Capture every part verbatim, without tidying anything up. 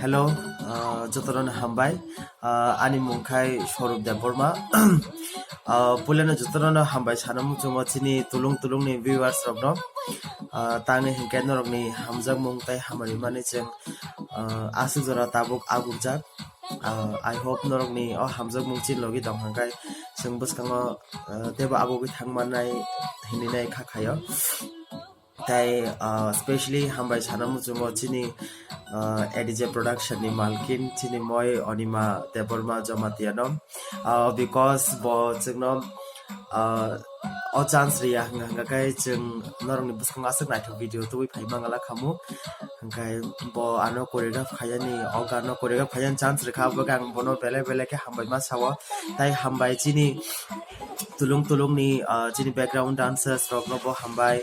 Hello, ah, jotono hambai. Ah, ani mung khai Swarup Debbarma. Ah, puilano jotono hambai sana muchungo chini tulung tulungni viewers rokno. Ah, tangni hinkhe norokni hamjakmung tei hamari mani chwng, ah, aswk jora tabuk agukjak. Ah, I hope norokni o hamjakmung chini logi tong hwnkhe chwng bwskango, ah, teibo agugwi thangmannai hinwi nai kha khaio. Tei, ah, specially hambai sana muchungo chini, ah, A D J Production ni malkin chini moi Onima Debbarma Jamatia no, ah, because bo chwngno, ah, o chance riya hwnga hwnga khe chwng norokni bwskango aswk naithok video tubui phai mangala khamu. Hwnkhe bo ano choreograph khaiyani, o gano choreograph khaiyani chance rwkha, bo ang bono belai belai khe hambai ma sao. Tai hambai chini tulung tulungni, ah, chini background dancers rokno bo hambai.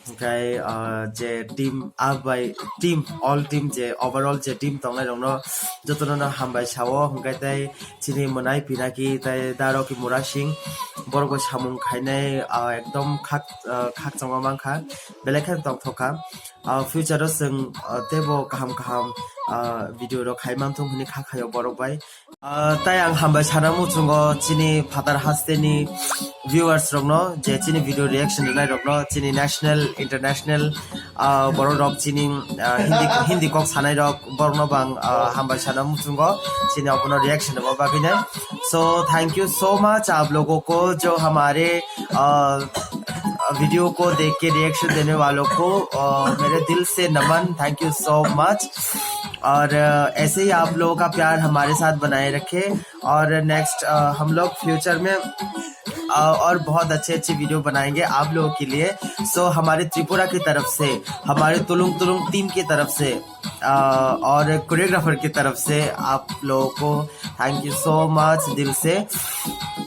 Hwnkhe, ah, je team, ah, bai team, all team je overall je team tongnai rokno jotono no hambai sao. Hwnkhe tei chini mwnai Pinaki tei Daroki Murasing borok bo samung khainai, ah, ekdom khak, ah, khakchangma mankha, belai kheno tongthok kha. Ah, future o chwng, ah, teibo kaham kaham, ah, video rok khai manthung hwnwi kha khaio borok bai. Ah, tai ang hambai sana muchungo chini phatar hasteni viewers rokno, je chini video reaction rwnai rokno, chini national, international, ah, borok rok chini, ah, Hindi, Hindi kok sanai rok, borokno bang, ah, hambai sana muchungo chini obono reaction rwma bagwi nai. So thank you so much आप लोगों को जो हमारे, ah, video को देख के रिएक्शन देने वालों को, अ, मेरे दिल से नमन, thank you so much। और, अ, ऐसे ही आप लोगों का प्यार हमारे साथ बनाए रखें और नेक्स्ट, अ, हम लोग फ्यूचर में, अ, और बहुत अच्छे अच्छे वीडियो बनाएंगे आप लोगों के लिए। सो हमारे त्रिपुरा की तरफ से, हमारे तुलुंग तुलुंग टीम की तरफ से, अ, और कोरियोग्राफर की तरफ से आप लोगों को thank you so much दिल से।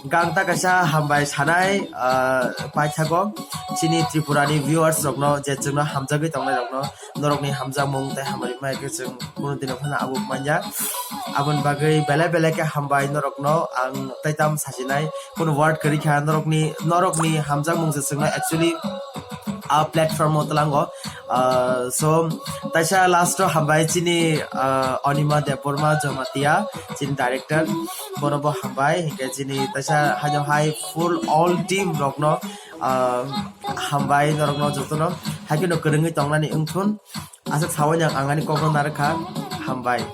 Gangta kaisa hambai sanai, ah, paithago chini Tripura ni viewers rokno, je chwngno hamjagwi tongnai rokno, norokni hamjakmung tei hamari mai khe chwng kunu dino phano abo manya. Aboni bagwi belai belai khe hambai norokno ang tei tam sajinai, kunu word kwrwi kha norokni, norokni hamjakmung se chwngno actually a platform o twlango. Ah, so, taisa last o hambai chini, ah, Onima Debbarma Jamatia, chini director, bono bo hambai, hinkhe chini taisa haino hai full all team rokno, ah, hambai norokno jotono, haikhe no kwrwngwi tongnani wngthun, aswk sawi ang ani kokno narwkha, hambai.